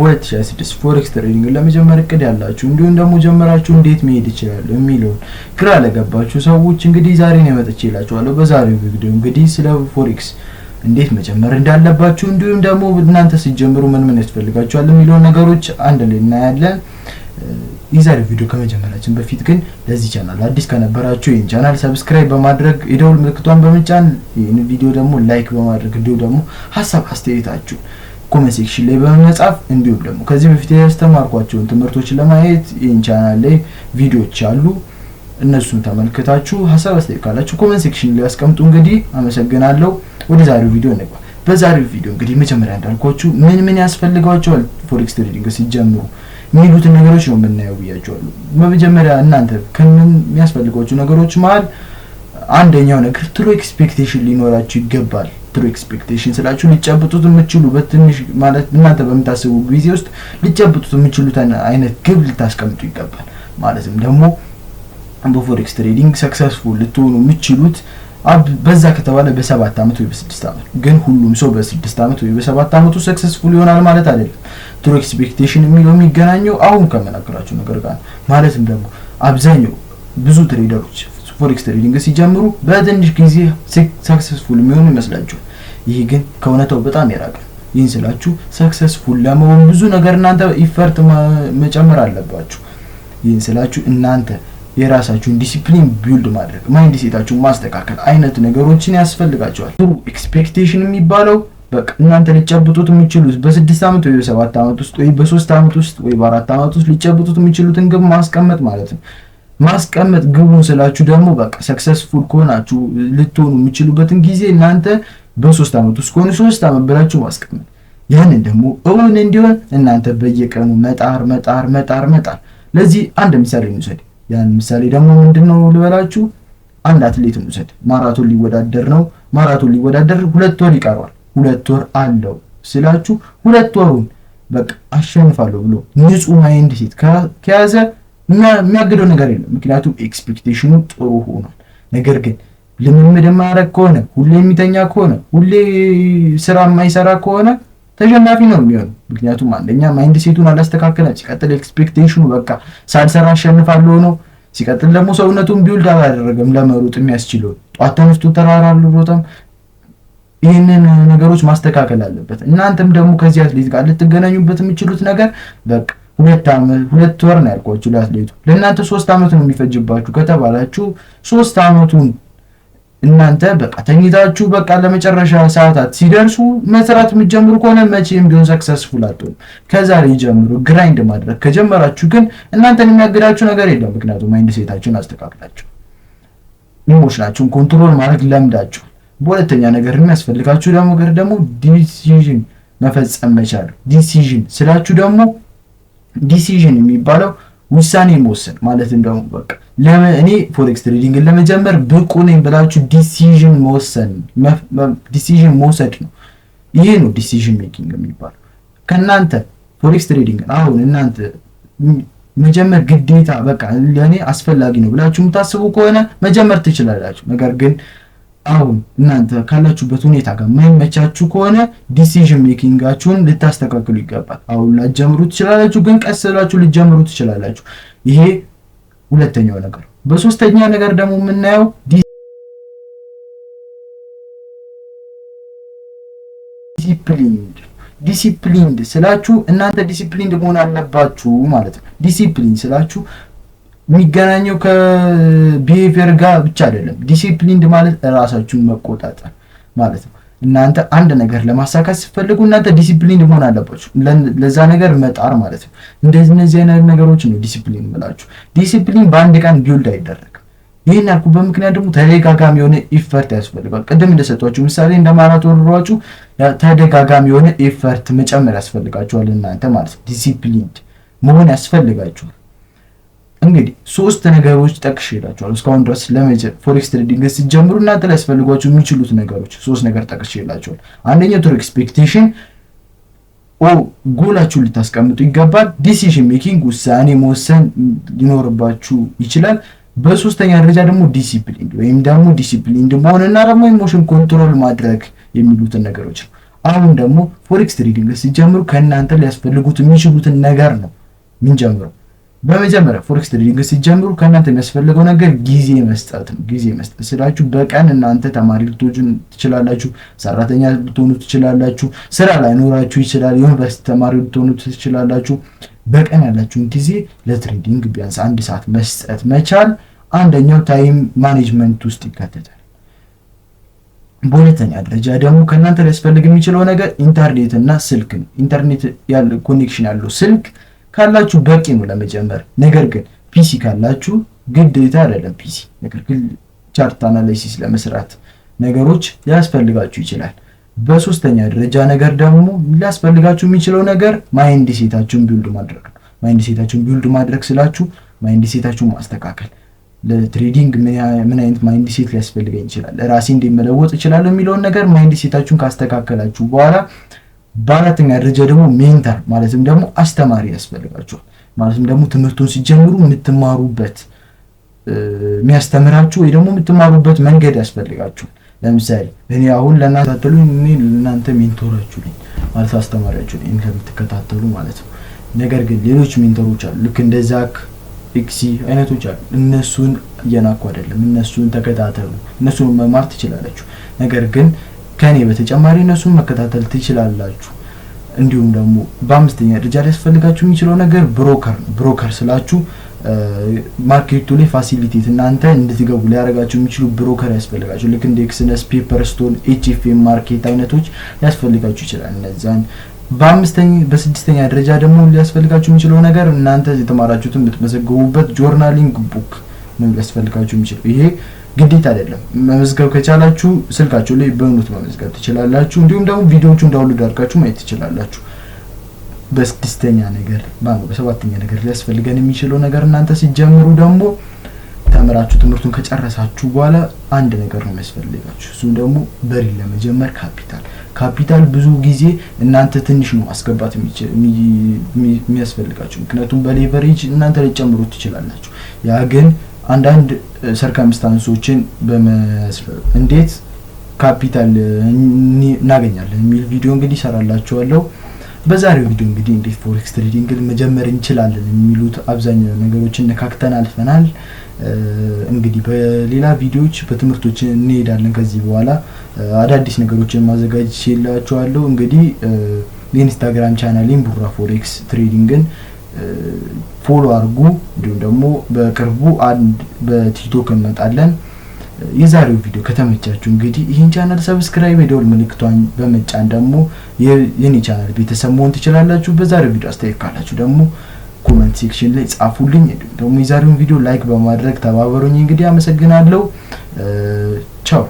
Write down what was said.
በ2026 forex trading ለመጀመር እቅድ ያላችሁ፣ እንዲሁም ደግሞ ጀመራችሁ እንዴት መሄድ ይችላሉ የሚለውን ግራ ለገባችሁ ሰዎች እንግዲህ ዛሬ ነው መጥቼላችኋለሁ። በዛሬው ቪዲዮ እንግዲህ ስለ forex እንዴት መጀመር እንዳለባችሁ፣ እንዲሁም ደግሞ እናንተ ስትጀምሩ ምን ምን ያስፈልጋችኋል የሚለውን ነገሮች አንድ ላይ እናያለን። የዛሬው ቪዲዮ ከመጀመራችን በፊት ግን ለዚህ ቻናል አዲስ ከነበራችሁ ይህን channel subscribe በማድረግ፣ የደውል ምልክቷን በመጫን፣ ይህን ቪዲዮ ደግሞ like በማድረግ፣ እንዲሁም ደግሞ ሀሳብ አስተያየታችሁ comment section ላይ በመጻፍ፣ እንዲሁም ደግሞ ከዚህ በፊት ያስተማርኳቸውን ትምህርቶች ለማየት ይህን ቻናል ላይ ቪዲዮዎች አሉ። እነሱን ተመልክታችሁ ሀሳብ አስተያየት ካላችሁ comment section ላይ ያስቀምጡ። እንግዲህ አመሰግናለሁ። ወደ ዛሬው ቪዲዮ እንግባ። በዛሬው ቪዲዮ እንግዲህ መጀመሪያ እንዳልኳችሁ ምን ምን ያስፈልጋቸዋል forex trading ሲጀምሩ የሚሉትን ነገሮች ነው የምናየው ብያቸዋለሁ። በመጀመሪያ እናንተ ከምን የሚያስፈልጓችሁ ነገሮች መሀል አንደኛው ነገር true expectation ሊኖራችሁ ይገባል። True expectation ስላችሁ ሊጨብጡት የምትችሉ፣ በትንሽ ማለት እናንተ በምታስቡ ጊዜ ውስጥ ሊጨብጡት የምትችሉትን አይነት ግብ ልታስቀምጡ ይገባል። ማለትም ደግሞ በ forex trading successful ልትሆኑ የምትችሉት በዛ ከተባለ በ7 አመት ወይ በ6 አመት። ግን ሁሉም ሰው በ6 አመት ወይ በ7 አመቱ successful ይሆናል ማለት አይደለም። True expectation የሚለው የሚገናኘው አሁን ከምነግራችሁ ነገር ጋር ነው። ማለትም ደግሞ አብዛኛው ብዙ trader ኦች forex trading ሲጀምሩ በትንሽ ጊዜ successful የሚሆኑ ይመስላቸዋል። ይህ ግን ከእውነታው በጣም የራቀ ነው። ይህን ስላችሁ successful ለመሆን ብዙ ነገር እናንተ effort መጨመር አለባችሁ። ይህን ስላችሁ እናንተ የራሳችሁን discipline build ማድረግ፣ mindset ኣችሁን ማስተካከል አይነት ነገሮችን ያስፈልጋቸዋል። True expectation የሚባለው በቃ እናንተ ሊጨብጡት የሚችሉት በ6 አመት ወይ በ7 አመት ውስጥ ወይ በ3 አመት ውስጥ ወይ በ4 አመት ውስጥ ሊጨብጡት የሚችሉትን ግብ ማስቀመጥ ማለት ነው። ማስቀመጥ ግቡን ስላችሁ ደግሞ በቃ successful ከሆናችሁ ልትሆኑ የሚችሉበትን ጊዜ እናንተ በ3 አመት ውስጥ ከሆነ 3 አመት ብላችሁ ማስቀመጥ፣ ያንን ደግሞ እውን እንዲሆን እናንተ በየቀኑ መጣር፣ መጣር፣ መጣር፣ መጣር። ለዚህ አንድ ምሳሌ እንውሰድ። ያን ምሳሌ ደግሞ ምንድን ነው ልበላችሁ? አንድ አትሌት እንውሰድ። ማራቶን ሊወዳደር ነው። ማራቶን ሊወዳደር 2 ወር ይቀረዋል። 2 ወር አለው ስላችሁ 2 ወሩን በቃ አሸንፋለሁ ብሎ ንጹህ mindset ከያዘ የሚያግደው ነገር የለም። ምክንያቱም expectation ኑ ጥሩ ሆኗል። ነገር ግን ልምምድ የማያደርግ ከሆነ፣ ሁሌ የሚተኛ ከሆነ፣ ሁሌ ስራ የማይሰራ ከሆነ ተሸናፊ ነው የሚሆነው። ምክንያቱም አንደኛ mindset ኡን አላስተካከለም፣ ሲቀጥል expectation ኑ በቃ ሳልሰራ አሸንፋለሁ ነው። ሲቀጥል ደግሞ ሰውነቱን build አላደረገም ለመሮጥ የሚያስችለው፣ ጧት ተነስቶ ተራራ አልሮጠም። ይህንን ነገሮች ማስተካከል አለበት። እናንተም ደግሞ ከዚህ አትሌት ጋር ልትገናኙበት የምችሉት ነገር በቃ 2 ዓመት 2 ወር ነው ያልኳችሁ ለአትሌቱ፣ ለእናንተ 3 ዓመት ነው የሚፈጅባችሁ ከተባላችሁ 3 ዓመቱን እናንተ በቃ ተኝታችሁ በቃ ለመጨረሻ ሰዓታት ሲደርሱ መስራት የምትጀምሩ ከሆነ መቼም ቢሆን successful አትሆኑም። ከዛሬ ጀምሮ grind ማድረግ ከጀመራችሁ ግን እናንተን የሚያግዳችሁ ነገር የለም። ምክንያቱም mindset ኣችሁን አስተካክላችሁ emotion ኣችሁን control ማድረግ ለምዳችሁ። በሁለተኛ ነገር የሚያስፈልጋችሁ ደግሞ ነገር ደግሞ decision መፈጸም መቻል። Decision ስላችሁ ደግሞ decision የሚባለው ውሳኔ መወሰን ማለትም ደግሞ በቃ እኔ forex trading ን ለመጀመር ብቁ ነኝ ብላችሁ decision መወሰን፣ decision መውሰድ ነው። ይሄ ነው decision making የሚባለው። ከእናንተ forex trading አሁን እናንተ መጀመር ግዴታ በቃ ለእኔ አስፈላጊ ነው ብላችሁ የምታስቡ ከሆነ መጀመር ትችላላችሁ። ነገር ግን አሁን እናንተ ካላችሁበት ሁኔታ ጋር የማይመቻችሁ ከሆነ decision making ኣችሁን ልታስተካክሉ ይገባል። አሁን ላትጀምሩ ትችላላችሁ፣ ግን ቀስ ብላችሁ ልትጀምሩ ትችላላችሁ። ይሄ ሁለተኛው ነገር። በሶስተኛ ነገር ደግሞ የምናየው disciplined። Disciplined ስላችሁ እናንተ disciplined መሆን አለባችሁ ማለት ነው። ዲሲፕሊን ስላችሁ የሚገናኘው ከ behavior ጋር ብቻ አይደለም። Disciplined ማለት ራሳችሁን መቆጣጠር ማለት ነው። እናንተ አንድ ነገር ለማሳካት ስትፈልጉ እናንተ disciplined መሆን አለባችሁ። ለዛ ነገር መጣር ማለት ነው። እንደዚህ እነዚህ አይነት ነገሮች ነው ዲሲፕሊን የምላችሁ። ዲሲፕሊን በአንድ ቀን build አይደረግም። ይህን ያልኩበት ምክንያት ደግሞ ተደጋጋሚ የሆነ effort ያስፈልጋል። ቅድም እንደሰጧችሁ ምሳሌ እንደ ማራቶን ሯጩ ተደጋጋሚ የሆነ effort መጨመር ያስፈልጋችኋል እናንተ ማለት ነው። Disciplined መሆን ያስፈልጋችኋል። እንግዲህ ሶስት ነገሮች ጠቅሼላችኋለሁ እስካሁን ድረስ። Forex trading ስትጀምሩ እናንተ ሊያስፈልጓችሁ የሚችሉት ነገሮች ሶስት ነገር ጠቅሼላችኋለሁ። አንደኛው true expectation or goal ኣችሁን ልታስቀምጡ ይገባል። Decision making፣ ውሳኔ መወሰን ሊኖርባችሁ ይችላል። በሶስተኛ ደረጃ ደግሞ ዲሲፕሊን ወይም ደግሞ ዲሲፕሊን መሆንና ደግሞ emotion control ማድረግ የሚሉትን ነገሮች ነው። አሁን ደግሞ forex trading ሲጀምሩ ከእናንተ ሊያስፈልጉት የሚችሉትን ነገር ነው ምንጀምረው። በመጀመሪያ forex trading ሲጀምሩ ከእናንተ የሚያስፈልገው ነገር ጊዜ መስጠት ነው። ጊዜ መስጠት ስላችሁ በቀን እናንተ ተማሪ ልትሆኑ ትችላላችሁ፣ ሰራተኛ ልትሆኑ ትችላላችሁ፣ ስራ ላይኖራችሁ ይችላል፣ የዩኒቨርሲቲ ተማሪ ልትሆኑ ትችላላችሁ። በቀን ያላችሁን ጊዜ ለ trading ቢያንስ 1 ሰዓት መስጠት መቻል አንደኛው time management ውስጥ ይካተታል። በሁለተኛ ደረጃ ደግሞ ከእናንተ ሊያስፈልግ የሚችለው ነገር ኢንተርኔት እና ስልክ ነው። ኢንተርኔት ያለው connection ያለው ስልክ ካላችሁ በቂ ነው ለመጀመር። ነገር ግን PC ካላችሁ ግዴታ አይደለም PC። ነገር ግን chart analysis ለመስራት ነገሮች ሊያስፈልጋችሁ ይችላል። በሶስተኛ ደረጃ ነገር ደግሞ ሊያስፈልጋችሁ የሚችለው ነገር mindset ኣችሁን build ማድረግ ነው። Mindset ኣችሁን build ማድረግ ስላችሁ mindset ኣችሁን ማስተካከል፣ ለ trading ምን አይነት mindset ሊያስፈልገኝ ይችላል፣ ራሴ እንዴት መለወጥ እችላለሁ የሚለውን ነገር mindset ኣችሁን ካስተካከላችሁ በኋላ በአራተኛ ደረጃ ደግሞ mentor ማለትም ደግሞ አስተማሪ ያስፈልጋችኋል። ማለትም ደግሞ ትምህርቱን ሲጀምሩ የምትማሩበት የሚያስተምራችሁ ወይ ደግሞ የምትማሩበት መንገድ ያስፈልጋችኋል። ለምሳሌ እኔ አሁን ለእናንተ እኔ ለእናንተ mentor ኣችሁ ነኝ፣ ማለት አስተማሪያችሁ ነኝ ከምትከታተሉ ማለት ነው። ነገር ግን ሌሎች mentor ኦች አሉ፣ ልክ እንደ ዛክ ኤክሲ አይነቶች አሉ። እነሱን እየናኩ አይደለም፣ እነሱን ተከታተሉ፣ እነሱን መማር ትችላላችሁ። ነገር ግን ከኔ በተጨማሪ እነሱን መከታተል ትችላላችሁ። እንዲሁም ደግሞ በአምስተኛ ደረጃ ሊያስፈልጋችሁ የሚችለው ነገር broker ነው። Broker ስላችሁ market ኡ ላይ facilitate እናንተ እንድትገቡ ሊያደርጋችሁ የሚችሉ broker ያስፈልጋችሁ። ልክ እንደ Exness፣ Pepperstone፣ HFM Market አይነቶች ሊያስፈልጋችሁ ይችላል። እነዛን በስድስተኛ ደረጃ ደግሞ ሊያስፈልጋችሁ የሚችለው ነገር እናንተ የተማራችሁትን የምትመዘግቡበት journaling book ነው ሊያስፈልጋችሁ የሚችለው። ይሄ ግዴታ አይደለም። መመዝገብ ከቻላችሁ ስልካችሁ ላይ በ note መመዝገብ ትችላላችሁ። እንዲሁም ደግሞ ቪዲዮዎቹን download አድርጋችሁ ማየት ትችላላችሁ። በስድስተኛ ነገር በሰባተኛ ነገር ሊያስፈልገን የሚችለው ነገር እናንተ ሲጀምሩ ደግሞ ተምራችሁ ትምህርቱን ከጨረሳችሁ በኋላ አንድ ነገር ነው የሚያስፈልጋችሁ። እሱም ደግሞ በ real ለመጀመር ካፒታል። ካፒታል ብዙ ጊዜ እናንተ ትንሽ ነው ማስገባት የሚያስፈልጋችሁ፣ ምክንያቱም በ leverage እናንተ ልትጨምሩት ትችላላችሁ። ያ ግን አንዳንድ circumstance ኦችን እንዴት ካፒታል እናገኛለን የሚል ቪዲዮ እንግዲህ ይሰራላችኋለሁ። በዛሬው ቪዲዮ እንግዲህ እንዴት forex trading ን መጀመር እንችላለን የሚሉት አብዛኛው ነገሮችን ነካክተን አልፈናል። እንግዲህ በሌላ ቪዲዮዎች በትምህርቶች እንሄዳለን። ከዚህ በኋላ አዳዲስ ነገሮችን ማዘጋጅላችኋለሁ። እንግዲህ የኢንስታግራም ቻናሌን ቡራ forex trading ን follow አድርጉ። እንዲሁም ደግሞ በቅርቡ አንድ በቲክቶክ እንመጣለን። የዛሬው ቪዲዮ ከተመቻችሁ እንግዲህ ይህን channel subscribe፣ የደወል ምልክቷን በመጫን ደግሞ የኔ ቻናል ቤተሰብ መሆን ትችላላችሁ። በዛሬው ቪዲዮ አስተያየት ካላችሁ ደግሞ comment section ላይ ጻፉልኝ። እንዲሁም ደግሞ የዛሬውን ቪዲዮ like በማድረግ ተባበሩኝ። እንግዲህ አመሰግናለሁ። ቻው።